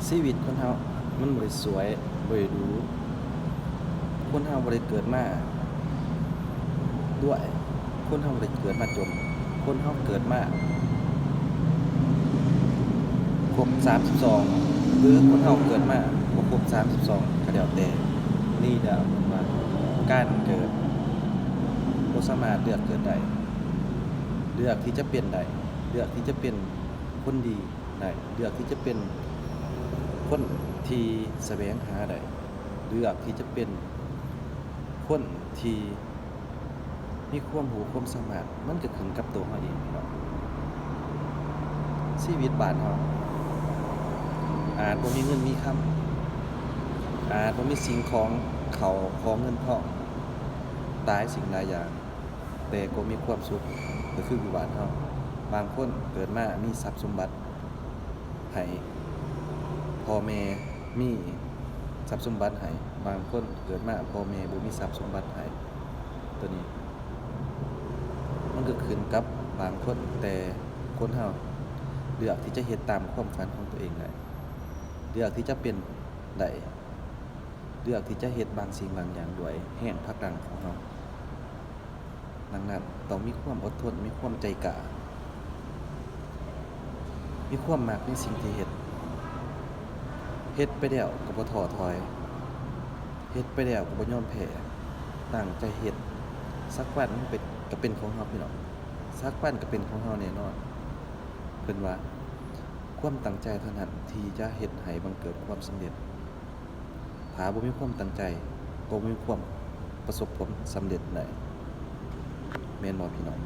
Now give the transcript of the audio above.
ຊີວິດຄົນເຮົາມັນບໍ່ໄດ້ສວຍ, ບໍ່ໄດ້ດູ. ຄົນເຮົາບໍ່ໄດ້ເກີດມາລວຍ, ຄົນເຮົາບໍ່ໄດ້ເກີດມາຈົນ. ຄົນເຮົາເກີດມາຄົບສາມສິບສອງ ຫຼືຄົນເຮົາເກີດມາບໍ່ຄົບສາມສິບສອງ ກໍແລ້ວແຕ່. ນີ້ແຫຼະເອີ້ນວ່າການເກີດ, ບໍ່ສາມາດເລືອກເກີດໄດ້. ເລືອກທີ່ຈະເປັນໄດ້, ເລືອກທີ່ຈະເປັນຄົນດີໄດ້, ເລືອກທີ່ຈະເປັນຄົນທີ່ສະແຫວງຫາໄດ້, ເລືອກທີ່ຈະເປັນຄົນທີ່ມີຄວາມຮູ້ຄວາມສາມາດ, ມັນກໍຂຶ້ນກັບໂຕເຮົາເອງເນາະ. ຊີວິດບ້ານເຮົາອາດບໍ່ມີເງິນມີຄຳ, ອາດບໍ່ມີສິ່ງຂອງເຂົ້າຂອງເງິນທອງຫຼາຍສິ່ງຫຼາຍຢ່າງ, ແຕ່ກໍມີຄວາມສຸກ ກໍຄືຢູ່ບ້ານເຮົາ. ບາງຄົນເກີດມາມີຊັບສົມບັດໃຫ້ພໍ່ແມ່, ມີຊັບສົມບັດໃຫ້, ບາງຄົນເກີດມາພໍ່ແມ່ບໍ່ມີຊັບສົມບັດໃຫ້. ໂຕນີ້ມັນກໍຂຶ້ນກັບບາງຄົນ, ແຕ່ຄົນເຮົາເລືອກທີ່ຈະເຮັດຕາມຄວາມຝັນຂອງຕົວເອງໄດ້, ເລືອກທີ່ຈະເປັນໄດ້, ເລືອກທີ່ຈະເຮັດບາງສິ່ງບາງຢ່າງດ້ວຍແຮງຜັກດັນຂອງເຮົາ. ດັ່ງນັ້ນ ຕ້ອງມີຄວາມອົດທົນ, ມີຄວາມໃຈກ້າ, ມີຄວາມມັກໃນສິ່ງທີ່ເຮັດ. ເຮັດໄປແລ້ວກໍບໍ່ທໍ້ຖອຍ, ເຮັດໄປແລ້ວກໍບໍ່ຍອມແພ້, ຕັ້ງໃຈເຮັດ. ສັກວັນມັນເປັນ, ກໍເປັນຂອງເຮົາ, ພີ່ນ້ອງ, ສັກວັນກໍເປັນຂອງເຮົາແນ່ນອນ. ເພິ່ນວ່າ ຄວາມຕັ້ງໃຈເທົ່ານັ້ນທີ່ຈະເຮັດໃຫ້ບັງເກີດຄວາມສຳເລັດ. ຖ້າບໍ່ມີຄວາມຕັ້ງໃຈ, ກໍບໍ່ມີຄວາມປະສົບຜົນສຳເລັດໄດ້, ແມ່ນບໍ່ພີ່ນ້ອງ?